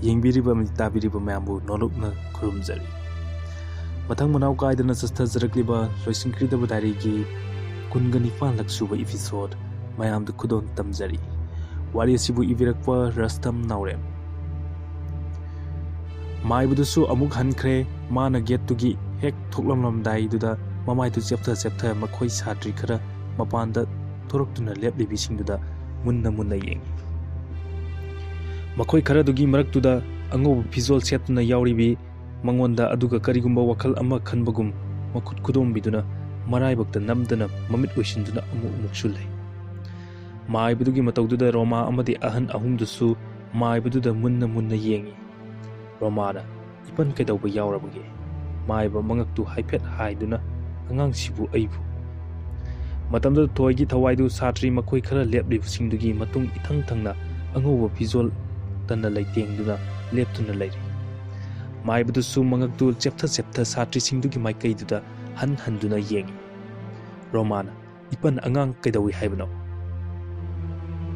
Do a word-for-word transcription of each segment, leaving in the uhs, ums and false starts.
ꯌꯦꯡꯕꯤꯔꯤꯕ ꯑꯃꯗꯤ ꯇꯥꯕꯤꯔꯤꯕ ꯃꯌꯥꯝꯕꯨ ꯅꯣꯂꯨꯛꯅ ꯈꯨꯔꯨꯝꯖꯔꯤ꯫ ꯃꯊꯪ ꯃꯅꯥꯎ ꯀꯥꯏꯗꯅ ꯆꯠꯊꯖꯔꯛꯂꯤꯕ ꯂꯣꯏꯁꯤꯟꯈꯤꯗꯕ ꯗꯥꯏꯔꯤꯒꯤ ꯀꯨꯟꯒ ꯅꯤꯄꯥꯟꯂꯛ ꯁꯨꯕ episode ꯃꯌꯥꯝꯗ ꯈꯨꯗꯣꯜ ꯇꯝꯖꯔꯤ꯫ ꯋꯥꯔꯤ ꯑꯁꯤꯕꯨ ꯏꯕꯤꯔꯛꯄ ꯔꯁꯇꯝ ꯅꯥꯎꯔꯦꯝ꯫ ꯃꯥꯏꯕꯗꯨꯁꯨ ꯑꯃꯨꯛ ꯍꯟꯈ꯭ꯔꯦ꯫ ꯃꯥꯅ ꯒꯦꯠꯇꯨꯒꯤ ꯍꯦꯛ ꯊꯣꯛꯂꯝꯂꯝꯗꯥꯏꯗꯨꯗ ꯃꯃꯥꯏꯗꯨ ꯆꯦꯞꯊ ꯆꯦꯞꯊ ꯃꯈꯣꯏ ꯁꯥꯇ꯭ꯔꯤ ꯈꯔ ꯃꯄꯥꯟꯗ ꯊꯣꯔꯛꯇꯨꯅ ꯂꯦꯞꯂꯤꯕꯤꯁꯤꯡꯗꯨꯗ ꯃꯨꯟꯅ ꯃꯨꯟꯅ ꯌꯦꯡꯏ꯫ ꯃꯈꯣꯏ ꯈꯔꯗꯨꯒꯤ ꯃꯔꯛꯇꯨꯗ ꯑꯉꯧꯕ ꯐꯤꯖꯣꯜ ꯁꯦꯠꯇꯨꯅ ꯌꯥꯎꯔꯤꯕꯤ ꯃꯉꯣꯟꯗ ꯑꯗꯨꯒ ꯀꯔꯤꯒꯨꯝꯕ ꯋꯥꯈꯜ ꯑꯃ ꯈꯟꯕꯒꯨꯝ ꯃꯈꯨꯠ ꯈꯨꯗꯣꯝꯕꯤꯗꯨꯅ ꯃꯔꯥꯏꯕꯛꯇ ꯅꯝꯗꯅ ꯃꯃꯤꯠ ꯑꯣꯏꯁꯤꯟꯗꯨꯅ ꯑꯃꯨꯛ ꯑꯃꯨꯛꯁꯨ ꯂꯩ꯫ ꯃꯥꯏꯕꯗꯨꯒꯤ ꯃꯇꯧꯗꯨꯗ ꯔꯣꯃꯥ ꯑꯃꯗꯤ ꯑꯍꯟ ꯑꯍꯨꯝꯗꯨꯁꯨ ꯃꯥꯏꯕꯗꯨꯗ ꯃꯨꯟꯅ ꯃꯨꯟꯅ ꯌꯦꯡꯏ꯫ ꯔꯣꯃꯥꯅ, "ꯏꯄꯟ ꯀꯩꯗꯧꯕ ꯌꯥꯎꯔꯕꯒꯦ?" ꯃꯥꯏꯕ ꯃꯉꯛꯇꯨ ꯍꯥꯏꯐꯦꯠ ꯍꯥꯏꯗꯨꯅ, "ꯑꯉꯥꯡꯁꯤꯕꯨ ꯑꯩꯕꯨ?" ꯃꯇꯝꯗꯨꯗ ꯊꯣꯏꯒꯤ ꯊꯋꯥꯏꯗꯨ ꯁꯥꯇ꯭ꯔꯤ ꯃꯈꯣꯏ ꯈꯔ ꯂꯦꯞꯂꯤꯕꯁꯤꯡꯗꯨꯒꯤ ꯃꯇꯨꯡ ꯏꯊꯪ ꯊꯪꯅ ꯑꯉꯧꯕ ꯐꯤꯖꯣꯜ ꯇꯟꯅ ꯂꯩꯇꯦꯡꯗꯨꯅ ꯂꯦꯞꯇꯨꯅ ꯂꯩꯔꯤ꯫ ꯃꯥꯏꯕꯗꯨꯁꯨ ꯃꯉꯛꯇꯨ ꯆꯦꯞꯊ ꯆꯦꯞꯊ ꯁꯥꯇ꯭ꯔꯤꯁꯤꯡꯗꯨꯒꯤ ꯃꯥꯏꯀꯩꯗꯨꯗ ꯍꯟ ꯍꯟꯗꯨꯅ ꯌꯦꯡꯏ꯫ ꯔꯣꯃꯥꯅ, "ꯏꯄꯟ ꯑꯉꯥꯡ ꯀꯩꯗꯧꯏ ꯍꯥꯏꯕꯅꯣ?"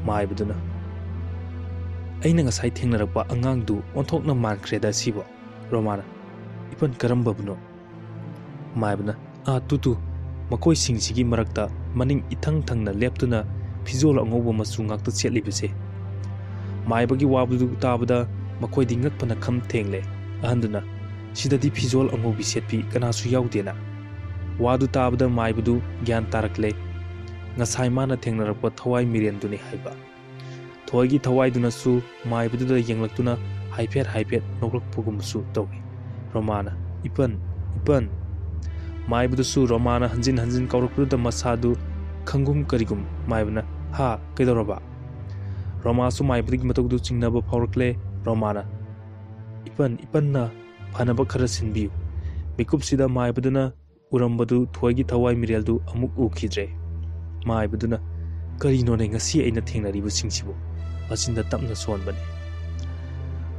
ꯃꯥꯏꯕꯗꯨꯅ, "ꯑꯩꯅ ꯉꯁꯥꯏ ꯊꯦꯡꯅꯔꯛꯄ ꯑꯉꯥꯡꯗꯨ ꯑꯣꯟꯊꯣꯛꯅ ꯃꯥꯟꯈ꯭ꯔꯦꯗ ꯁꯤꯕꯣ꯫" ꯔꯣꯃꯥꯅ, "ꯏꯄꯟ ꯀꯔꯝꯕꯕꯨꯅꯣ?" ꯃꯥꯏꯕꯅ, "ꯑꯥ, ꯇꯨ ꯇꯨ, ꯃꯈꯣꯏꯁꯤꯡꯁꯤꯒꯤ ꯃꯔꯛꯇ ꯃꯅꯤꯡ ꯏꯊꯪ ꯊꯪꯅ ꯂꯦꯞꯇꯨꯅ ꯐꯤꯖꯣꯜ ꯑꯉꯧꯕ ꯃꯆꯨ ꯉꯥꯛꯇ ꯁꯦꯠꯂꯤꯕꯁꯦ꯫" ꯃꯥꯏꯕꯒꯤ ꯋꯥꯕꯗꯨ ꯇꯥꯕꯗ ꯃꯈꯣꯏꯗꯤ ꯉꯛꯄꯅ ꯈꯝ ꯊꯦꯡꯂꯦ꯫ ꯑꯍꯟꯗꯨꯅ, "ꯁꯤꯗꯗꯤ ꯐꯤꯖꯣꯜ ꯑꯉꯧꯕꯤ ꯁꯦꯠꯄꯤ ꯀꯅꯥꯁꯨ ꯌꯥꯎꯗꯦꯅ?" ꯋꯥꯗꯨ ꯇꯥꯕꯗ ꯃꯥꯏꯕꯗꯨ ꯒ꯭ꯌꯥꯟ ꯇꯥꯔꯛꯂꯦ꯫ ꯉꯁꯥꯏ ꯃꯥꯅ ꯊꯦꯡꯅꯔꯛꯄ ꯊꯋꯥꯏ ꯃꯤꯔꯦꯟꯗꯨꯅꯤ ꯍꯥꯏꯕ꯫ ꯊꯣꯏꯒꯤ ꯊꯋꯥꯏꯗꯨꯅꯁꯨ ꯃꯥꯏꯕꯗꯨꯗ ꯌꯦꯡꯂꯛꯇꯨꯅ ꯍꯥꯏꯐꯦꯠ ꯍꯥꯏꯐꯦꯠ ꯅꯣꯛꯂꯛꯄꯒꯨꯝꯁꯨ ꯇꯧꯏ꯫ ꯔꯣꯃꯥꯅ, "ꯏꯄꯟ, ꯏꯄꯟ!" ꯃꯥꯏꯕꯗꯨꯁꯨ ꯔꯣꯃꯥꯅ ꯍꯟꯖꯤꯟ ꯍꯟꯖꯤꯟ ꯀꯧꯔꯛꯄꯗꯨꯗ ꯃꯁꯥꯗꯨ ꯈꯪꯒꯨꯝ ꯀꯔꯤꯒꯨꯝ꯫ ꯃꯥꯏꯕꯅ, "ꯍꯥ, ꯀꯩꯗꯧꯔꯕ?" ꯔꯣꯃꯥꯁꯨ ꯃꯥꯏꯕꯗꯨꯒꯤ ꯃꯇꯧꯗꯨ ꯆꯤꯡꯅꯕ ꯐꯥꯎꯔꯛꯂꯦ꯫ ꯔꯣꯃꯥꯅ, "ꯏꯄꯟ, ꯏꯄꯟꯅ ꯐꯅꯕ ꯈꯔ ꯁꯤꯟꯕꯤꯌꯨ꯫" ꯃꯤꯀꯨꯞꯁꯤꯗ ꯃꯥꯏꯕꯗꯨꯅ ꯎꯔꯝꯕꯗꯨ ꯊꯣꯏꯒꯤ ꯊꯋꯥꯏ ꯃꯤꯔꯦꯜꯗꯨ ꯑꯃꯨꯛ ꯎꯈꯤꯗ꯭ꯔꯦ꯫ ꯃꯥꯏꯕꯗꯨꯅ, "ꯀꯔꯤꯅꯣꯅꯦ ꯉꯁꯤ ꯑꯩꯅ ꯊꯦꯡꯅꯔꯤꯕꯁꯤꯡꯁꯤꯕꯨ?" ꯃꯆꯤꯟꯗ ꯇꯞꯅ ꯁꯣꯟꯕꯅꯤ꯫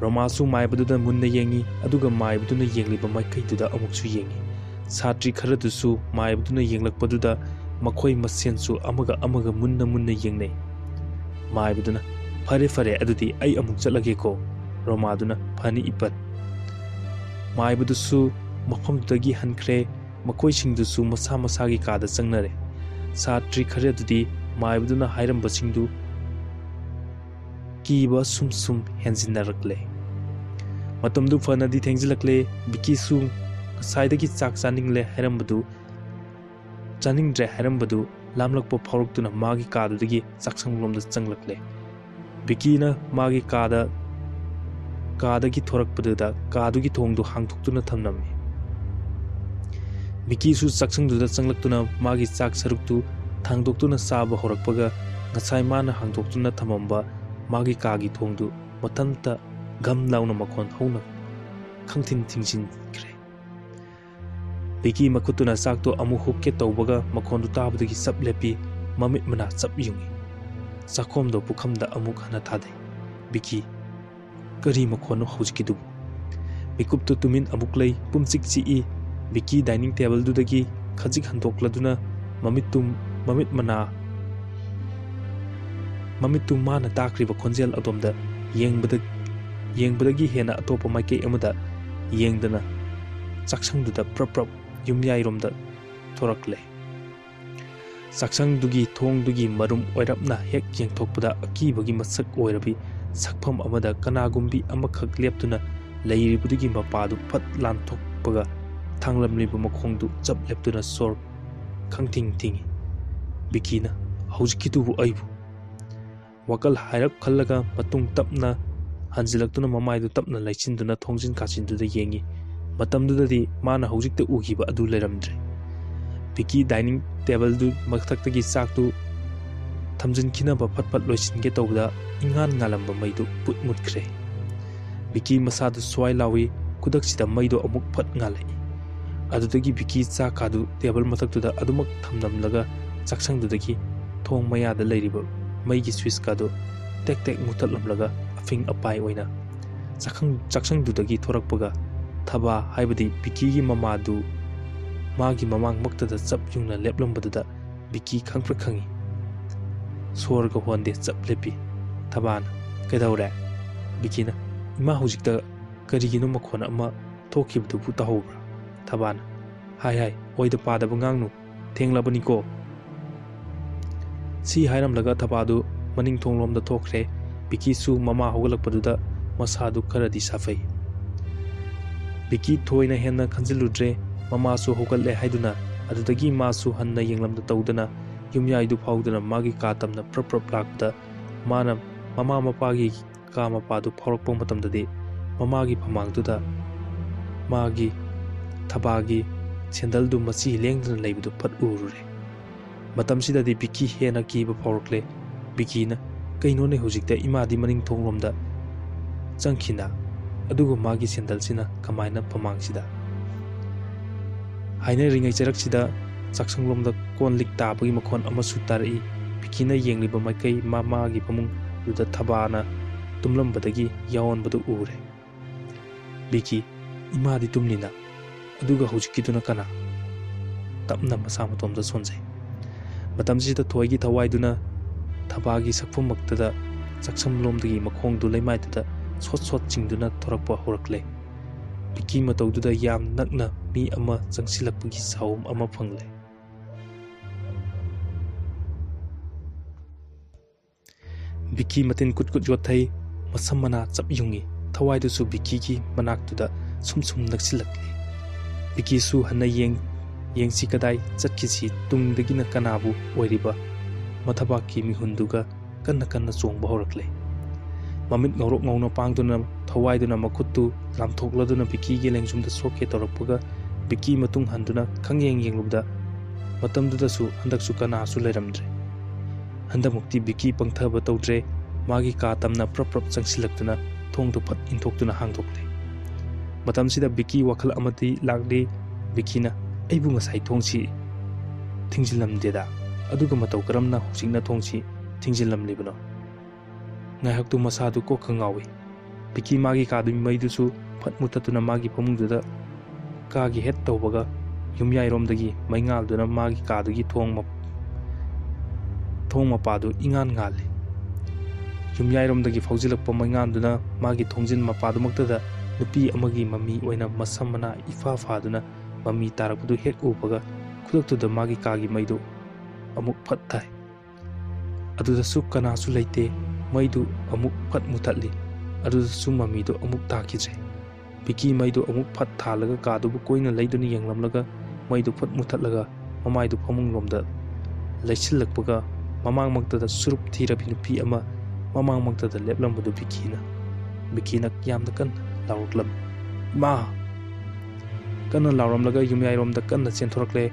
ꯔꯣꯃꯥꯁꯨ ꯃꯥꯏꯕꯗꯨꯗ ꯃꯨꯟꯅ ꯌꯦꯡꯉꯤ, ꯑꯗꯨꯒ ꯃꯥꯏꯕꯗꯨꯅ ꯌꯦꯡꯂꯤꯕ ꯃꯥꯏꯀꯩꯗꯨꯗ ꯑꯃꯨꯛꯁꯨ ꯌꯦꯡꯉꯤ꯫ ꯁꯥꯇ꯭ꯔꯤ ꯈꯔꯗꯨꯁꯨ ꯃꯥꯏꯕꯗꯨꯅ ꯌꯦꯡꯂꯛꯄꯗꯨꯗ ꯃꯈꯣꯏ ꯃꯁꯦꯟꯁꯨ ꯑꯃꯒ ꯑꯃꯒ ꯃꯨꯟꯅ ꯃꯨꯟꯅ ꯌꯦꯡꯅꯩ꯫ ꯃꯥꯏꯕꯗꯨꯅ, "ꯐꯔꯦ, ꯐꯔꯦ, ꯑꯗꯨꯗꯤ ꯑꯩ ꯑꯃꯨꯛ ꯆꯠꯂꯒꯦꯀꯣ꯫" ꯔꯣꯃꯥꯗꯨꯅ "ꯐꯅꯤ ꯏꯄꯠ"꯫ ꯃꯥꯏꯕꯗꯨꯁꯨ ꯃꯐꯝꯗꯨꯗꯒꯤ ꯍꯟꯈ꯭ꯔꯦ꯫ ꯃꯈꯣꯏꯁꯤꯡꯗꯨꯁꯨ ꯃꯁꯥ ꯃꯁꯥꯒꯤ ꯀꯥꯗ ꯆꯪꯅꯔꯦ꯫ ꯁꯥꯇ꯭ꯔꯤ ꯈꯔꯗꯨꯗꯤ ꯃꯥꯏꯕꯗꯨꯅ ꯍꯥꯏꯔꯝꯕꯁꯤꯡꯗꯨ ꯀꯤꯕ ꯁꯨꯝ ꯁꯨꯝ ꯍꯦꯟꯖꯤꯟꯅꯔꯛꯂꯦ꯫ ꯃꯇꯝꯗꯨ ꯐꯅꯗꯤ ꯊꯦꯡꯖꯤꯜꯂꯛꯂꯦ꯫ ꯕꯤꯀꯤꯁꯨ ꯉꯁꯥꯏꯗꯒꯤ ꯆꯥꯛ ꯆꯥꯅꯤꯡꯂꯦ ꯍꯥꯏꯔꯝꯕꯗꯨ, ꯆꯥꯅꯤꯡꯗ꯭ꯔꯦ ꯍꯥꯏꯔꯝꯕꯗꯨ ꯂꯥꯝꯂꯛꯄ ꯐꯥꯎꯔꯛꯇꯨꯅ ꯃꯥꯒꯤ ꯀꯥꯗꯨꯗꯒꯤ ꯆꯥꯛꯁꯪꯂꯣꯝꯗ ꯆꯪꯂꯛꯂꯦ꯫ ꯕꯤꯀꯤꯅ ꯃꯥꯒꯤ ꯀꯥꯗ, ꯀꯥꯗꯒꯤ ꯊꯣꯔꯛꯄꯗꯨꯗ ꯀꯥꯗꯨꯒꯤ ꯊꯣꯡꯗꯨ ꯍꯥꯡꯗꯣꯛꯇꯨꯅ ꯊꯝꯂꯝꯃꯤ꯫ ꯕꯤꯀꯤꯁꯨ ꯆꯥꯛꯁꯪꯗꯨꯗ ꯆꯪꯂꯛꯇꯨꯅ ꯃꯥꯒꯤ ꯆꯥꯛ ꯁꯔꯨꯛꯇꯨ ꯊꯥꯡꯗꯣꯛꯇꯨꯅ ꯆꯥꯕ ꯍꯧꯔꯛꯄꯒ, ꯉꯁꯥꯏ ꯃꯥꯅ ꯍꯥꯡꯗꯣꯛꯇꯨꯅ ꯊꯝꯃꯝꯕ ꯃꯥꯒꯤ ꯀꯥꯒꯤ ꯊꯣꯡꯗꯨ ꯃꯊꯟꯇ ꯘꯝ ꯂꯥꯎꯅ ꯃꯈꯣꯟ ꯍꯧꯅ ꯈꯪꯊꯤꯡ ꯊꯤꯡꯖꯤꯟꯈ꯭ꯔꯦ꯫ ꯕꯤꯀꯤ ꯃꯈꯨꯠꯇꯨꯅ ꯆꯥꯛꯇꯨ ꯑꯃꯨꯛ ꯍꯨꯛꯀꯦ ꯇꯧꯕꯒ, ꯃꯈꯣꯟꯗꯨ ꯇꯥꯕꯗꯒꯤ ꯆꯞ ꯂꯦꯞꯄꯤ, ꯃꯃꯤꯠ ꯃꯅꯥ ꯆꯞ ꯌꯨꯡꯏ꯫ ꯆꯥꯛꯈꯣꯝꯗꯣ ꯄꯨꯈꯝꯗ ꯑꯃꯨꯛ ꯍꯟꯅ ꯊꯥꯗꯩ꯫ ꯕꯤꯀꯤ, ꯀꯔꯤ ꯃꯈꯣꯟꯅꯣ ꯍꯧꯖꯤꯛꯀꯤꯗꯨꯕꯨ? ꯃꯤꯀꯨꯞꯇꯨ ꯇꯨꯃꯤꯟ ꯑꯃꯨꯛ ꯂꯩ, ꯄꯨꯝꯆꯤꯛ ꯆꯤꯛꯏ꯫ ꯕꯤꯀꯤ ꯗꯥꯏꯅꯤꯡ ꯇꯦꯕꯜꯗꯨꯗꯒꯤ ꯈꯖꯤꯛ ꯍꯟꯗꯣꯛꯂꯗꯨꯅ ꯃꯃꯤꯠꯇꯨ, ꯃꯃꯤꯠ ꯃꯅꯥ, ꯃꯃꯤꯠꯇꯨ ꯃꯥꯅ ꯇꯥꯈ꯭ꯔꯤꯕ ꯈꯣꯟꯖꯦꯜ ꯑꯗꯣꯝꯗ ꯌꯦꯡꯕꯗ, ꯌꯦꯡꯕꯗꯒꯤ ꯍꯦꯟꯅ ꯑꯇꯣꯞꯄ ꯃꯥꯏꯀꯩ ꯑꯃꯗ ꯌꯦꯡꯗꯅ ꯆꯥꯛꯁꯪꯗꯨꯗ ꯄ꯭ꯔꯞ ꯄ꯭ꯔꯞ ꯌꯨꯝꯌꯥꯏꯔꯣꯝꯗ ꯊꯣꯔꯛꯂꯦ꯫ ꯆꯥꯛꯁꯪꯗꯨꯒꯤ ꯊꯣꯡꯗꯨꯒꯤ ꯃꯔꯨꯝ ꯑꯣꯏꯔꯞꯅ ꯍꯦꯛ ꯌꯦꯡꯊꯣꯛꯄꯗ ꯑꯀꯤꯕꯒꯤ ꯃꯁꯛ ꯑꯣꯏꯔꯕꯤ ꯁꯛꯐꯝ ꯑꯃꯗ ꯀꯅꯥꯒꯨꯝꯕꯤ ꯑꯃꯈꯛ ꯂꯦꯞꯇꯨꯅ ꯂꯩꯔꯤꯕꯗꯨꯒꯤ ꯃꯄꯥꯗꯨ ꯐꯠ ꯂꯥꯟꯊꯣꯛꯄꯒ ꯊꯥꯡꯂꯝꯂꯤꯕ ꯃꯈꯣꯡꯗꯨ ꯆꯞ ꯂꯦꯞꯇꯨꯅ ꯁꯣꯔ ꯈꯪꯊꯤꯡ ꯊꯤꯡꯏ꯫ ꯕꯤꯀꯤꯅ, "ꯍꯧꯖꯤꯛꯀꯤꯗꯨꯕꯨ ꯑꯩꯕꯨ?" ꯋꯥꯈꯜ ꯍꯥꯏꯔꯞ ꯈꯜꯂꯒ ꯃꯇꯨꯡ ꯇꯞꯅ ꯍꯟꯖꯤꯜꯂꯛꯇꯨꯅ ꯃꯃꯥꯏꯗꯨ ꯇꯞꯅ ꯂꯩꯆꯤꯟꯗꯨꯅ ꯊꯣꯡꯖꯤꯟ ꯀꯥꯆꯤꯟꯗꯨꯗ ꯌꯦꯡꯏ꯫ ꯃꯇꯝꯗꯨꯗꯗꯤ ꯃꯥꯅ ꯍꯧꯖꯤꯛꯇ ꯎꯈꯤꯕ ꯑꯗꯨ ꯂꯩꯔꯝꯗ꯭ꯔꯦ꯫ ꯕꯤꯀꯤ ꯗꯥꯏꯅꯤꯡ ꯇꯦꯕꯜꯗꯨ ꯃꯊꯛꯇꯒꯤ ꯆꯥꯛꯇꯨ ꯊꯝꯖꯤꯟꯈꯤꯅꯕ ꯐꯠ ꯐꯠ ꯂꯣꯏꯁꯤꯟꯒꯦ ꯇꯧꯕꯗ ꯏꯉꯥꯟ ꯉꯥꯜꯂꯝꯕ ꯃꯩꯗꯨ ꯄꯨꯠ ꯃꯨꯠꯈ꯭ꯔꯦ꯫ ꯕꯤꯀꯤ ꯃꯁꯥꯗꯨ ꯁ꯭ꯋꯥꯏ ꯂꯥꯎꯏ꯫ ꯈꯨꯗꯛꯁꯤꯗ ꯃꯩꯗꯣ ꯑꯃꯨꯛ ꯐꯠ ꯉꯥꯜꯂꯛꯏ꯫ ꯑꯗꯨꯗꯒꯤ ꯕꯤꯀꯤ ꯆꯥꯛ ꯀꯥꯗꯨ ꯇꯦꯕꯜ ꯃꯊꯛꯇꯨꯗ ꯑꯗꯨꯃꯛ ꯊꯝꯂꯝꯂꯒ ꯆꯥꯛꯁꯪꯗꯨꯗꯒꯤ ꯊꯣꯡ ꯃꯌꯥꯗ ꯂꯩꯔꯤꯕ ꯃꯩꯒꯤ ꯁ꯭ꯋꯤꯆ ꯀꯥꯗꯨ ꯇꯦꯛ ꯇꯦꯛ ꯃꯨꯊꯠꯂꯝꯂꯒ ꯑꯐꯤꯡ ꯑꯄꯥꯏ ꯑꯣꯏꯅ ꯆꯥꯛꯈꯪ-, ꯆꯥꯛꯁꯪꯗꯨꯗꯒꯤ ꯊꯣꯔꯛꯄꯒ ꯊꯕꯥ, ꯍꯥꯏꯕꯗꯤ ꯕꯤꯀꯤꯒꯤ ꯃꯃꯥꯗꯨ, ꯃꯥꯒꯤ ꯃꯃꯥꯡꯃꯛꯇꯗ ꯆꯞ ꯌꯨꯡꯅ ꯂꯦꯞꯂꯝꯕꯗꯨꯗ ꯕꯤꯀꯤ ꯈꯪꯄ꯭ꯔꯦꯛ ꯈꯪꯏ꯫ ꯁꯣꯔꯒ ꯍꯣꯟꯗꯦ, ꯆꯞ ꯂꯦꯞꯄꯤ꯫ ꯊꯕꯥꯅ, "ꯀꯩꯗꯧꯔꯦ?" ꯕꯤꯀꯤꯅ, "ꯏꯃꯥ, ꯍꯧꯖꯤꯛꯇ ꯀꯔꯤꯒꯤꯅꯣ ꯃꯈꯣꯟ ꯑꯃ ꯊꯣꯛꯈꯤꯕꯗꯨꯕꯨ ꯇꯥꯍꯧꯕ꯭ꯔꯥ?" ꯊꯕꯥꯅ, "ꯍꯥꯏ ꯍꯥꯏ, ꯑꯣꯏꯗ ꯄꯥꯗꯕ ꯉꯥꯡꯅꯨ, ꯊꯦꯡꯂꯕꯅꯤꯀꯣ꯫" ꯁꯤ ꯍꯥꯏꯔꯝꯂꯒ ꯊꯕꯥꯗꯨ ꯃꯅꯤꯡ ꯊꯣꯡꯂꯣꯝꯗ ꯊꯣꯛꯈ꯭ꯔꯦ꯫ ꯕꯤꯀꯤꯁꯨ ꯃꯃꯥ ꯍꯧꯒꯠꯂꯛꯄꯗꯨꯗ ꯃꯁꯥꯗꯨ ꯈꯔꯗꯤ ꯁꯥꯐꯩ꯫ ꯕꯤꯀꯤ ꯊꯣꯏꯅ ꯍꯦꯟꯅ ꯈꯟꯖꯤꯜꯂꯨꯗ꯭ꯔꯦ꯫ ꯃꯃꯥꯁꯨ ꯍꯧꯒꯠꯂꯦ ꯍꯥꯏꯗꯨꯅ ꯑꯗꯨꯗꯒꯤ ꯃꯥꯁꯨ ꯍꯟꯅ ꯌꯦꯡꯂꯝꯗ ꯇꯧꯗꯅ ꯌꯨꯝꯌꯥꯏꯗꯨ ꯐꯥꯎꯗꯨꯅ ꯃꯥꯒꯤ ꯀꯥ ꯇꯝꯅ ꯄ꯭ꯔꯞ ꯄ꯭ꯔꯞ ꯂꯥꯛꯄꯗ ꯃꯥꯅ ꯃꯃꯥ ꯃꯄꯥꯒꯤ ꯀꯥ ꯃꯄꯥꯗꯨ ꯐꯥꯎꯔꯛꯄ ꯃꯇꯝꯗꯗꯤ ꯃꯃꯥꯒꯤ ꯐꯃꯥꯡꯗꯨꯗ ꯃꯥꯒꯤ ꯊꯕꯥꯒꯤ ꯁꯦꯟꯗꯜꯗꯨ ꯃꯆꯤ ꯂꯦꯡꯗꯅ ꯂꯩꯕꯗꯨ ꯐꯠ ꯎꯔꯨꯔꯦ꯫ ꯃꯇꯝꯁꯤꯗꯗꯤ ꯕꯤꯀꯤ ꯍꯦꯟꯅ ꯀꯤꯕ ꯐꯥꯎꯔꯛꯂꯦ꯫ ꯕꯤꯀꯤꯅ, "ꯀꯩꯅꯣꯅꯦ, ꯍꯧꯖꯤꯛꯇ ꯏꯃꯥꯗꯤ ꯃꯅꯤꯡ ꯊꯣꯡꯂꯣꯝꯗ ꯆꯪꯈꯤꯅ, ꯑꯗꯨꯒ ꯃꯥꯒꯤ ꯁꯦꯟꯗꯜꯁꯤꯅ ꯀꯃꯥꯏꯅ ꯐꯃꯥꯡꯁꯤꯗ?" ꯍꯥꯏꯅꯔꯤꯉꯩ ꯆꯔꯛꯁꯤꯗ ꯆꯥꯛꯁꯪꯂꯣꯝꯗ ꯀꯣꯟ ꯂꯤꯛ ꯇꯥꯕꯒꯤ ꯃꯈꯣꯟ ꯑꯃꯁꯨ ꯇꯥꯔꯛꯏ꯫ ꯕꯤꯀꯤꯅ ꯌꯦꯡꯂꯤꯕ ꯃꯥꯏꯀꯩ ꯃꯃꯥꯒꯤ ꯐꯃꯨꯡꯗꯨꯗ ꯊꯕꯥꯅ ꯇꯨꯝꯂꯝꯕꯗꯒꯤ ꯌꯥꯑꯣꯟꯕꯗꯨ ꯎꯔꯦ꯫ ꯕꯤꯀꯤ, "ꯏꯃꯥꯗꯤ ꯇꯨꯝꯂꯤꯅ, ꯑꯗꯨꯒ ꯍꯧꯖꯤꯛꯀꯤꯗꯨꯅ ꯀꯅꯥ?" ꯇꯞꯅ ꯃꯁꯥ ꯃꯇꯣꯝꯇ ꯁꯣꯟꯖꯩ꯫ ꯃꯇꯝꯁꯤꯗ ꯊꯣꯏꯒꯤ ꯊꯋꯥꯏꯗꯨꯅ ꯊꯕꯥꯒꯤ ꯁꯛꯐꯝꯃꯛꯇꯗ ꯆꯥꯛꯁꯪꯂꯣꯝꯗꯒꯤ ꯃꯈꯣꯡꯗꯨ ꯂꯩꯃꯥꯏꯗꯨꯗ ꯁꯣꯠ ꯁꯣꯠ ꯆꯤꯡꯗꯨꯅ ꯊꯣꯔꯛꯄ ꯍꯧꯔꯛꯂꯦ꯫ ꯕꯤꯀꯤ ꯃꯇꯧꯗꯨꯗ ꯌꯥꯝ ꯅꯛꯅ ꯃꯤ ꯑꯃ ꯆꯪꯁꯤꯜꯂꯛꯄꯒꯤ ꯁꯥꯎꯝ ꯑꯃ ꯐꯪꯂꯦ꯫ ꯕꯤꯀꯤ ꯃꯇꯤꯟ ꯀꯨꯠ ꯀꯨꯠ ꯌꯣꯠꯊꯩ, ꯃꯁꯝ ꯃꯅꯥ ꯆꯞ ꯌꯨꯡꯏ꯫ ꯊꯋꯥꯏꯗꯨꯁꯨ ꯕꯤꯀꯤꯒꯤ ꯃꯅꯥꯛꯇꯨꯗ ꯁꯨꯝ ꯁꯨꯝ ꯅꯛꯁꯤꯜꯂꯛꯂꯤ꯫ ꯕꯤꯀꯤꯁꯨ ꯍꯟꯅ ꯌꯦꯡ, ꯌꯦꯡꯁꯤ ꯀꯗꯥꯏ ꯆꯠꯈꯤꯁꯤ, ꯇꯨꯡꯗꯒꯤꯅ ꯀꯅꯥꯕꯨ ꯑꯣꯏꯔꯤꯕ? ꯃꯊꯕꯥꯛꯀꯤ ꯃꯤꯍꯨꯟꯗꯨꯒ ꯀꯟꯅ ꯀꯟꯅ ꯆꯣꯡꯕ ꯍꯧꯔꯛꯂꯦ꯫ ꯃꯃꯤꯠ ꯉꯧꯔꯣꯛ ꯉꯧꯅ ꯄꯥꯡꯗꯨꯅ ꯊꯋꯥꯏꯗꯨꯅ ꯃꯈꯨꯠꯇꯨ ꯂꯥꯝꯊꯣꯛꯂꯗꯨꯅ ꯕꯤꯀꯤꯒꯤ ꯂꯦꯡꯖꯨꯝꯗ ꯁꯣꯛꯀꯦ ꯇꯧꯔꯛꯄꯒ ꯕꯤꯀꯤ ꯃꯇꯨꯡ ꯍꯟꯗꯨꯅ ꯈꯪꯌꯦꯡ ꯌꯦꯡꯂꯨꯕꯗ ꯃꯇꯝꯗꯨꯗꯁꯨ ꯍꯟꯗꯛꯁꯨ ꯀꯅꯥꯁꯨ ꯂꯩꯔꯝꯗ꯭ꯔꯦ꯫ ꯍꯟꯗꯛꯃꯨꯛꯇꯤ ꯕꯤꯀꯤ ꯄꯪꯊꯕ ꯇꯧꯗ꯭ꯔꯦ꯫ ꯃꯥꯒꯤ ꯀꯥ ꯇꯝꯅ ꯄ꯭ꯔꯞ ꯄ꯭ꯔꯞ ꯆꯪꯁꯤꯜꯂꯛꯇꯨꯅ ꯊꯣꯡꯗꯨ ꯐꯠ ꯏꯟꯊꯣꯛꯇꯨꯅ ꯍꯥꯡꯗꯣꯛꯂꯦ꯫ ꯃꯇꯝꯁꯤꯗ ꯕꯤꯀꯤ ꯋꯥꯈꯜ ꯑꯃꯗꯤ ꯂꯥꯛꯂꯤ꯫ ꯕꯤꯀꯤꯅ, "ꯑꯩꯕꯨ ꯉꯁꯥꯏ ꯊꯣꯡꯁꯤ ꯊꯤꯡꯖꯤꯜꯂꯝꯗꯦꯗ, ꯑꯗꯨꯒ ꯃꯇꯧ ꯀꯔꯝꯅ ꯍꯧꯖꯤꯛꯅ ꯊꯣꯡꯁꯤ ꯊꯤꯡꯖꯤꯜꯂꯝꯂꯤꯕꯅꯣ?" ꯉꯥꯏꯍꯥꯛꯇꯨ ꯃꯁꯥꯗꯨ ꯀꯣꯛꯀ ꯉꯥꯎꯏ꯫ ꯕꯤꯀꯤ ꯃꯥꯒꯤ ꯀꯥꯗꯨꯒꯤ ꯃꯩꯗꯨꯁꯨ ꯐꯠ ꯃꯨꯊꯠꯇꯨꯅ ꯃꯥꯒꯤ ꯐꯃꯨꯡꯗꯨꯗ ꯀꯥꯒꯤ ꯍꯦꯠ ꯇꯧꯕꯒ ꯌꯨꯝꯌꯥꯏꯔꯣꯝꯗꯒꯤ ꯃꯩꯉꯥꯜꯗꯨꯅ ꯃꯥꯒꯤ ꯀꯥꯗꯨꯒꯤ ꯊꯣꯡ ꯃꯞ-, ꯊꯣꯡ ꯃꯄꯥꯗꯨ ꯏꯉꯥꯟ ꯉꯥꯜꯂꯤ꯫ ꯌꯨꯝꯌꯥꯏꯔꯣꯝꯗꯒꯤ ꯐꯥꯎꯖꯤꯜꯂꯛꯄ ꯃꯩꯉꯥꯟꯗꯨꯅ ꯃꯥꯒꯤ ꯊꯣꯡꯖꯤꯟ ꯃꯄꯥꯗꯨꯃꯛꯇꯗ ꯅꯨꯄꯤ ꯑꯃꯒꯤ ꯃꯃꯤ ꯑꯣꯏꯅ ꯃꯁꯝ ꯃꯅꯥ ꯏꯐꯥ ꯐꯥꯗꯨꯅ ꯃꯃꯤ ꯇꯥꯔꯛꯄꯗꯨ ꯍꯦꯛ ꯎꯕꯒ ꯈꯨꯗꯛꯇꯨꯗ ꯃꯥꯒꯤ ꯀꯥꯒꯤ ꯃꯩꯗꯨ ꯑꯃꯨꯛ ꯐꯠ ꯊꯥꯏ꯫ ꯑꯗꯨꯗꯁꯨ ꯀꯅꯥꯁꯨ ꯂꯩꯇꯦ꯫ ꯃꯩꯗꯨ ꯑꯃꯨꯛ ꯐꯠ ꯃꯨꯊꯠꯂꯤ꯫ ꯑꯗꯨꯗꯁꯨ ꯃꯃꯤꯗꯨ ꯑꯃꯨꯛ ꯇꯥꯈꯤꯗ꯭ꯔꯦ꯫ ꯕꯤꯀꯤ ꯃꯩꯗꯨ ꯑꯃꯨꯛ ꯐꯠ ꯊꯥꯜꯂꯒ ꯀꯥꯗꯨꯕꯨ ꯀꯣꯏꯅ ꯂꯩꯗꯨꯅ ꯌꯦꯡꯂꯝꯂꯒ ꯃꯩꯗꯨ ꯐꯠ ꯃꯨꯊꯠꯂꯒ ꯃꯃꯥꯏꯗꯨ ꯐꯃꯨꯡꯂꯣꯝꯗ ꯂꯩꯁꯤꯜꯂꯛꯄꯒ ꯃꯃꯥꯡꯃꯛꯇꯗ ꯁꯨꯔꯨꯞ ꯊꯤꯔꯕꯤ ꯅꯨꯄꯤ ꯑꯃ ꯃꯃꯥꯡꯃꯛꯇꯗ ꯂꯦꯞꯂꯝꯕꯗꯨ ꯕꯤꯀꯤꯅ ꯕꯤꯀꯤꯅ ꯌꯥꯝꯅ ꯀꯟꯅ ꯂꯥꯎꯔꯛꯂꯝꯃꯤ꯫ "ꯏꯃꯥ!" ꯀꯟꯅ ꯂꯥꯎꯔꯝꯂꯒ ꯌꯨꯝꯌꯥꯏꯔꯣꯝꯗ ꯀꯟꯅ ꯆꯦꯟꯊꯣꯔꯛꯂꯦ꯫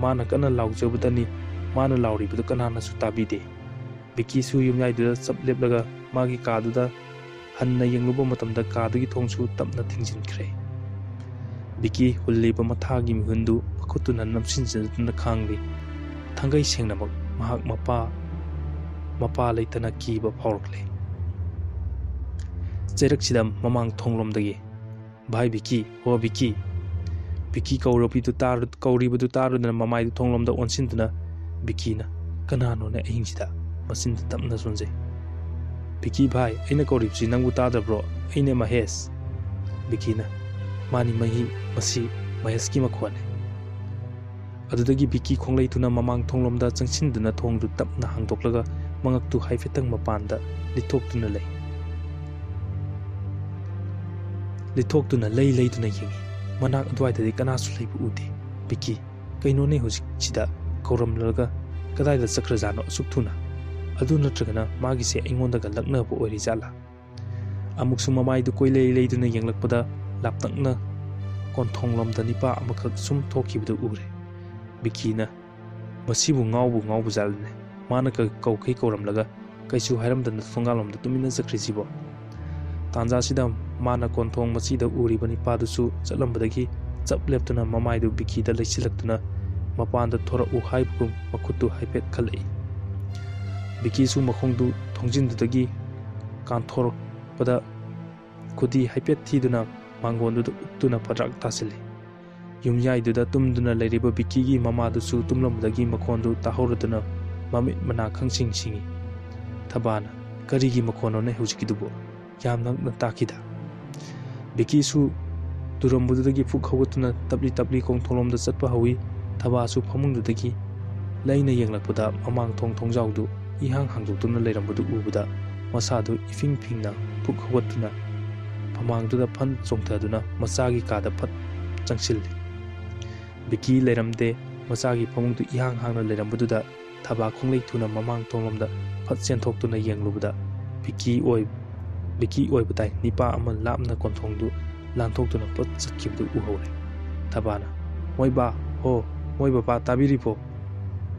ꯃꯥꯅ ꯀꯟꯅ ꯂꯥꯎꯖꯕꯗꯅꯤ ꯃꯥꯅ ꯂꯥꯎꯔꯤꯕꯗꯨ ꯀꯅꯥꯅꯁꯨ ꯇꯥꯕꯤꯗꯦ꯫ ꯕꯤꯀꯤꯁꯨ ꯌꯨꯝꯌꯥꯏꯗꯨꯗ ꯆꯞ ꯂꯦꯞꯂꯒ ꯃꯥꯒꯤ ꯀꯥꯗꯨꯗ ꯍꯟꯅ ꯌꯦꯡꯂꯨꯕ ꯃꯇꯝꯗ ꯀꯥꯗꯨꯒꯤ ꯊꯣꯡꯁꯨ ꯇꯞꯅ ꯊꯤꯡꯖꯤꯟꯈ꯭ꯔꯦ꯫ ꯕꯤꯀꯤ ꯍꯨꯜꯂꯤꯕ ꯃꯊꯥꯒꯤ ꯃꯤꯍꯨꯟꯗꯨ ꯃꯈꯨꯠꯇꯨꯅ ꯅꯝꯁꯤꯟꯖꯗꯨꯅ ꯈꯥꯡꯂꯤ꯫ ꯊꯥꯡꯒꯩ ꯁꯦꯡꯅꯃꯛ ꯃꯍꯥꯛ ꯃꯄꯥ, ꯃꯄꯥ ꯂꯩꯇꯅ ꯀꯤꯕ ꯐꯥꯎꯔꯛꯂꯦ꯫ ꯆꯩꯔꯛꯁꯤꯗ ꯃꯃꯥꯡ ꯊꯣꯡꯂꯣꯝꯗꯒꯤ, "ꯚꯥꯏ ꯕꯤꯀꯤ, ꯍꯣ ꯕꯤꯀꯤ!" ꯕꯤꯀꯤ ꯀꯧꯔꯕꯤꯗꯨ ꯇꯥꯔ-, ꯀꯧꯔꯤꯕꯗꯨ ꯇꯥꯔꯨꯗꯅ ꯃꯃꯥꯏꯗꯨ ꯊꯣꯡꯂꯣꯝꯗ ꯑꯣꯟꯁꯤꯟꯗꯨꯅ ꯕꯤꯀꯤꯅ, "ꯀꯅꯥꯅꯣꯅꯦ ꯑꯍꯤꯡꯁꯤꯗ?" ꯃꯆꯤꯟꯗ ꯇꯞꯅ ꯁꯣꯟꯖꯩ꯫ "ꯕꯤꯀꯤ ꯚꯥꯏ, ꯑꯩꯅ ꯀꯧꯔꯤꯕꯁꯤ ꯅꯪꯕꯨ ꯇꯥꯗꯕ꯭ꯔꯣ? ꯑꯩꯅꯦ ꯃꯍꯦꯁ꯫" ꯕꯤꯀꯤꯅ, "ꯃꯥꯅꯤ, ꯃꯍꯤ, ꯃꯁꯤ ꯃꯍꯦꯁꯀꯤ ꯃꯈꯣꯟꯅꯤ꯫" ꯑꯗꯨꯗꯒꯤ ꯕꯤꯀꯤ ꯈꯣꯡꯂꯩ ꯊꯨꯅ ꯃꯃꯥꯡ ꯊꯣꯡꯂꯣꯝꯗ ꯆꯪꯁꯤꯟꯗꯨꯅ ꯊꯣꯡꯗꯨ ꯇꯞꯅ ꯍꯥꯡꯗꯣꯛꯂꯒ ꯃꯉꯛꯇꯨ ꯍꯥꯏꯐꯦꯠꯇꯪ ꯃꯄꯥꯟꯗ ꯂꯤꯊꯣꯛꯇꯨꯅ ꯂꯩ꯫ ꯂꯤꯊꯣꯛꯇꯨꯅ ꯂꯩ ꯂꯩꯗꯨꯅ ꯌꯦꯡꯉꯤ꯫ ꯃꯅꯥꯛ ꯑꯗꯨꯋꯥꯏꯗꯗꯤ ꯀꯅꯥꯁꯨ ꯂꯩꯕ ꯎꯗꯦ꯫ ꯕꯤꯀꯤ, "ꯀꯩꯅꯣꯅꯦ ꯍꯧꯖꯤꯛꯁꯤꯗ ꯀꯧꯔꯝꯂꯒ ꯀꯗꯥꯏꯗ ꯆꯠꯈ꯭ꯔꯖꯥꯠꯅꯣ ꯑꯁꯨꯛ ꯊꯨꯅ? ꯑꯗꯨ ꯅꯠꯇ꯭ꯔꯒꯅ ꯃꯥꯒꯤꯁꯦ ꯑꯩꯉꯣꯟꯗꯒ ꯂꯛꯅꯕ ꯑꯣꯏꯔꯤꯖꯥꯠꯂꯥ?" ꯑꯃꯨꯛꯁꯨ ꯃꯃꯥꯏꯗꯨ ꯀꯣꯏꯂꯩ ꯂꯩꯗꯨꯅ ꯌꯦꯡꯂꯛꯄꯗ ꯂꯥꯞꯇꯛꯅ ꯀꯣꯟꯊꯣꯡꯂꯣꯝꯗ ꯅꯤꯄꯥ ꯑꯃꯈꯛ ꯁꯨꯝ ꯊꯣꯛꯈꯤꯕꯗꯨ ꯎꯔꯦ꯫ ꯕꯤꯀꯤꯅ, "ꯃꯁꯤꯕꯨ ꯉꯥꯎꯕꯨ ꯉꯥꯎꯕꯖꯥꯠꯂꯅꯦ? ꯃꯥꯅ ꯀ-, ꯀꯧꯈꯩ ꯀꯧꯔꯝꯂꯒ ꯀꯩꯁꯨ ꯍꯥꯏꯔꯝꯗꯅ ꯊꯣꯡꯒꯥꯜꯂꯣꯝꯗ ꯇꯨꯃꯤꯟꯅ ꯆꯠꯈ꯭ꯔꯤꯁꯤꯕꯣ?" ꯇꯥꯟꯖꯥꯁꯤꯗ ꯃꯥꯅ ꯀꯣꯟꯊꯣꯡ ꯃꯆꯤꯗ ꯎꯔꯤꯕ ꯅꯤꯄꯥꯗꯨꯁꯨ ꯆꯠꯂꯝꯕꯗꯒꯤ ꯆꯞ ꯂꯦꯞꯇꯨꯅ ꯃꯃꯥꯏꯗꯨ ꯕꯤꯀꯤꯗ ꯂꯩꯁꯤꯜꯂꯛꯇꯨꯅ ꯃꯄꯥꯟꯗ ꯊꯣꯔꯛꯎ ꯍꯥꯏꯕꯒꯨꯝ ꯃꯈꯨꯠꯇꯨ ꯍꯥꯏꯐꯦꯠ ꯈꯜꯂꯛꯏ꯫ ꯕꯤꯀꯤꯁꯨ ꯃꯈꯣꯡꯗꯨ ꯊꯣꯡꯖꯤꯟꯗꯨꯗꯒꯤ ꯀꯥꯟꯊꯣꯔꯛꯄꯗ ꯈꯨꯗꯤ ꯍꯥꯏꯐꯦꯠ ꯊꯤꯗꯨꯅ ꯃꯥꯡꯒꯣꯟꯗꯨꯗ ꯎꯞꯇꯨꯅ ꯐꯗ꯭ꯔꯥꯛ ꯇꯥꯁꯤꯜꯂꯤ꯫ ꯌꯨꯝꯌꯥꯏꯗꯨꯗ ꯇꯨꯝꯗꯨꯅ ꯂꯩꯔꯤꯕ ꯕꯤꯀꯤꯒꯤ ꯃꯃꯥꯗꯨꯁꯨ ꯇꯨꯝꯂꯝꯕꯗꯒꯤ ꯃꯈꯣꯟꯗꯨ ꯇꯥꯍꯧꯔꯗꯨꯅ ꯃꯃꯤꯠ ꯃꯅꯥ ꯈꯪꯁꯤꯡ ꯁꯤꯡꯏ꯫ ꯊꯕꯥꯅ, "ꯀꯔꯤꯒꯤ ꯃꯈꯣꯟꯅꯣꯅꯦ ꯍꯧꯖꯤꯛꯀꯤꯗꯨꯕꯨ?" ꯌꯥꯝ ꯅꯛꯅ ꯇꯥꯈꯤꯗ꯫ ꯕꯤꯀꯤꯁꯨ ꯇꯨꯔꯝꯕꯗꯨꯗꯒꯤ ꯐꯨꯛ ꯍꯧꯒꯠꯇꯨꯅ ꯇꯞꯂꯤ ꯇꯞꯂꯤ ꯈꯣꯡꯊꯣꯡꯂꯣꯝꯗ ꯆꯠꯄ ꯍꯧꯏ꯫ ꯊꯕꯥꯁꯨ ꯐꯃꯨꯡꯗꯨꯗꯒꯤ ꯂꯩꯅ ꯌꯦꯡꯂꯛꯄꯗ ꯃꯃꯥꯡ ꯊꯣꯡ ꯊꯣꯡꯖꯥꯎꯗꯨ ꯏꯍꯥꯡ ꯍꯥꯡꯗꯣꯛꯇꯨꯅ ꯂꯩꯔꯝꯕꯗꯨ ꯎꯕꯗ ꯃꯁꯥꯗꯨ ꯏꯐꯤꯡ ꯐꯤꯡꯅ ꯐꯨꯛ ꯍꯧꯒꯠꯇꯨꯅ ꯐꯃꯥꯡꯗꯨꯗ ꯐꯟ ꯆꯣꯡꯊꯗꯨꯅ ꯃꯆꯥꯒꯤ ꯀꯥꯗ ꯐꯠ ꯆꯪꯁꯤꯜꯂꯤ꯫ ꯕꯤꯀꯤ ꯂꯩꯔꯝꯗꯦ꯫ ꯃꯆꯥꯒꯤ ꯐꯃꯨꯡꯗꯨ ꯏꯍꯥꯡ ꯍꯥꯡꯅ ꯂꯩꯔꯝꯕꯗꯨꯗ ꯊꯕꯥ ꯈꯣꯡꯂꯩ ꯊꯨꯅ ꯃꯃꯥꯡ ꯊꯣꯡꯂꯣꯝꯗ ꯐꯠ ꯆꯦꯟꯊꯣꯛꯇꯨꯅ ꯌꯦꯡꯂꯨꯕꯗ ꯕꯤꯀꯤ ꯑꯣꯏ-, ꯕꯤꯀꯤ ꯑꯣꯏꯕ ꯇꯥꯏ꯫ ꯅꯤꯄꯥ ꯑꯃ ꯂꯥꯞꯅ ꯀꯣꯟꯊꯣꯡꯗꯨ ꯂꯥꯟꯊꯣꯛꯇꯨꯅ ꯄꯠ ꯆꯠꯈꯤꯕꯗꯨ ꯎꯍꯧꯔꯦ꯫ ꯊꯕꯥꯅ, "ꯃꯣꯏ ꯕꯥ, ꯍꯣ, ꯃꯣꯏ ꯕꯕꯥ, ꯇꯥꯕꯤꯔꯤꯕꯣ?"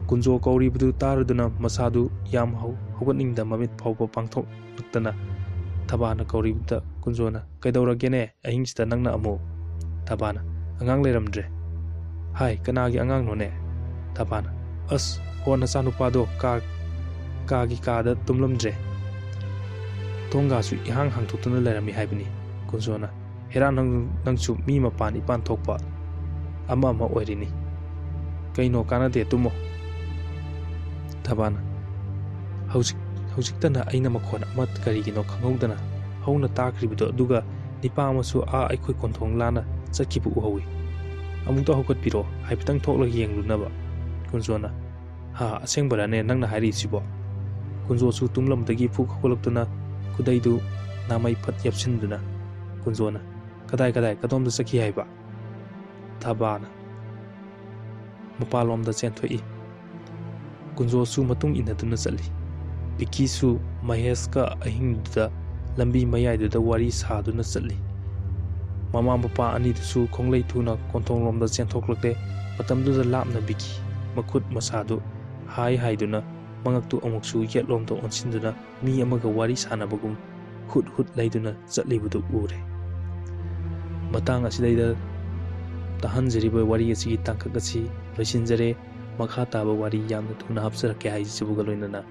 ꯀꯨꯟꯖꯣ ꯀꯧꯔꯤꯕꯗꯨ ꯇꯥꯔꯗꯨꯅ ꯃꯁꯥꯗꯨ ꯌꯥꯝ ꯍꯧ-, ꯍꯧꯒꯠꯅꯤꯡꯗ ꯃꯃꯤꯠ ꯐꯥꯎꯕ ꯄꯥꯡꯊꯣꯛꯂꯛꯇꯅ ꯊꯕꯥꯅ ꯀꯧꯔꯤꯕꯗ ꯀꯨꯟꯖꯣꯅ, "ꯀꯩꯗꯧꯔꯒꯦꯅꯦ? ꯑꯍꯤꯡꯁꯤꯗ ꯅꯪꯅ ꯑꯃꯨꯛ?" ꯊꯕꯥꯅ, "ꯑꯉꯥꯡ ꯂꯩꯔꯝꯗ꯭ꯔꯦ꯫" "ꯍꯥꯏ, ꯀꯅꯥꯒꯤ ꯑꯉꯥꯡꯅꯣꯅꯦ?" ꯊꯕꯥꯅ, "ꯑꯁ, ꯍꯣ, ꯅꯆꯥꯅꯨꯄꯥꯗꯣ ꯀꯥ-, ꯀꯥꯒꯤ ꯀꯥꯗ ꯇꯨꯝꯂꯝꯗ꯭ꯔꯦ꯫ ꯊꯣꯡꯒꯥꯁꯨ ꯏꯍꯥꯡ ꯍꯥꯡꯗꯣꯛꯇꯨꯅ ꯂꯩꯔꯝꯃꯤ ꯍꯥꯏꯕꯅꯤ꯫" ꯀꯨꯟꯖꯣꯅ, "ꯍꯦꯔꯥ, ꯅꯪ, ꯅꯪꯁꯨ ꯃꯤ ꯃꯄꯥꯟ ꯏꯄꯥꯟ ꯊꯣꯛꯄ ꯑꯃ ꯑꯃ ꯑꯣꯏꯔꯤꯅꯤ꯫ ꯀꯩꯅꯣ, ꯀꯥꯟꯅꯗꯦ, ꯇꯨꯝꯃꯣ꯫" ꯊꯕꯥꯅ, "ꯍꯧꯖꯤꯛ, ꯍꯧꯖꯤꯛꯇꯅ ꯑꯩꯅ ꯃꯈꯣꯟ ꯑꯃ ꯀꯔꯤꯒꯤꯅꯣ ꯈꯪꯍꯧꯗꯅ ꯍꯧꯅ ꯇꯥꯈ꯭ꯔꯤꯕꯗꯣ, ꯑꯗꯨꯒ ꯅꯤꯄꯥ ꯑꯃꯁꯨ ꯑꯥ ꯑꯩꯈꯣꯏ ꯀꯣꯟꯊꯣꯡ ꯂꯥꯟꯅ ꯆꯠꯈꯤꯕ ꯎꯍꯧꯏ꯫ ꯑꯃꯨꯛꯇ ꯍꯧꯒꯠꯄꯤꯔꯣ, ꯍꯥꯏꯐꯦꯠꯇꯪ ꯊꯣꯛꯂꯒ ꯌꯦꯡꯂꯨꯅꯕ꯫" ꯀꯨꯟꯖꯣꯅ, "ꯍꯥ, ꯑꯁꯦꯡꯕꯔꯅꯦ ꯅꯪꯅ ꯍꯥꯏꯔꯤꯁꯤꯕꯣ?" ꯀꯨꯟꯖꯣꯁꯨ ꯇꯨꯝꯂꯝꯕꯗꯒꯤ ꯐꯨꯛ ꯍꯧꯒꯠꯂꯛꯇꯨꯅ ꯈꯨꯗꯩꯗꯨ ꯅꯥꯃꯩ ꯐꯠ ꯌꯥꯞꯁꯤꯟꯗꯨꯅ, ꯀꯨꯟꯖꯣꯅ, "ꯀꯗꯥꯏ, ꯀꯗꯥꯏ, ꯀꯗꯣꯝꯗ ꯆꯠꯈꯤ ꯍꯥꯏꯕ?" ꯊꯕꯥꯅ ꯃꯄꯥꯟꯂꯣꯝꯗ ꯆꯦꯟꯊꯣꯛꯏ꯫ ꯀꯨꯟꯖꯣꯁꯨ ꯃꯇꯨꯡ ꯏꯟꯅꯗꯨꯅ ꯆꯠꯂꯤ꯫ ꯕꯤꯀꯤꯁꯨ ꯃꯍꯦꯁꯀ ꯑꯍꯤꯡꯗꯨꯗ ꯂꯝꯕꯤ ꯃꯌꯥꯏꯗꯨꯗ ꯋꯥꯔꯤ ꯁꯥꯗꯨꯅ ꯆꯠꯂꯤ꯫ ꯃꯃꯥ ꯃꯄꯥ ꯑꯅꯤꯗꯨꯁꯨ ꯈꯣꯡꯂꯩ ꯊꯨꯅ ꯀꯣꯟꯊꯣꯡꯂꯣꯝꯗ ꯆꯦꯟꯊꯣꯛꯂꯛꯂꯦ꯫ ꯃꯇꯝꯗꯨꯗ ꯂꯥꯞꯅ ꯕꯤꯀꯤ ꯃꯈꯨꯠ ꯃꯁꯥꯗꯨ ꯍꯥꯏ ꯍꯥꯏꯗꯨꯅ ꯃꯉꯛꯇꯨ ꯑꯃꯨꯛꯁꯨ ꯌꯦꯠꯂꯣꯝꯗ ꯑꯣꯟꯁꯤꯟꯗꯨꯅ ꯃꯤ ꯑꯃꯒ ꯋꯥꯔꯤ ꯁꯥꯟꯅꯕꯒꯨꯝ ꯍꯨꯠ ꯍꯨꯠ ꯂꯩꯗꯨꯅ ꯆꯠꯂꯤꯕꯗꯨ ꯎꯔꯦ꯫ ꯃꯇꯥꯡ ꯑꯁꯤꯗꯩꯗ ꯇꯥꯍꯟꯖꯔꯤꯕ ꯋꯥꯔꯤ ꯑꯁꯤꯒꯤ ꯇꯥꯡꯀꯛ ꯑꯁꯤ ꯂꯣꯏꯁꯤꯟꯖꯔꯦ꯫ ꯃꯈꯥ ꯇꯥꯕ ꯋꯥꯔꯤ ꯌꯥꯝꯅ ꯊꯨꯅ ꯍꯥꯞꯆꯔꯛꯀꯦ ꯍꯥꯏꯖꯕꯒ ꯂꯣꯏꯅꯅ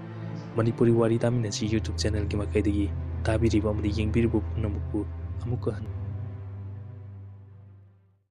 ꯃꯅꯤꯄꯨꯔꯤ ꯋꯥꯔꯤ ꯇꯥꯃꯤꯟꯅꯁꯤ YouTube channelꯒꯤ ꯃꯥꯏꯀꯩꯗꯒꯤ ꯇꯥꯕꯤꯔꯤꯕ ꯑꯃꯗꯤ ꯌꯦꯡꯕꯤꯔꯤꯕ ꯄꯨꯝꯅꯃꯛꯄꯨ ꯑꯃꯨꯛꯀ ꯍꯟꯅ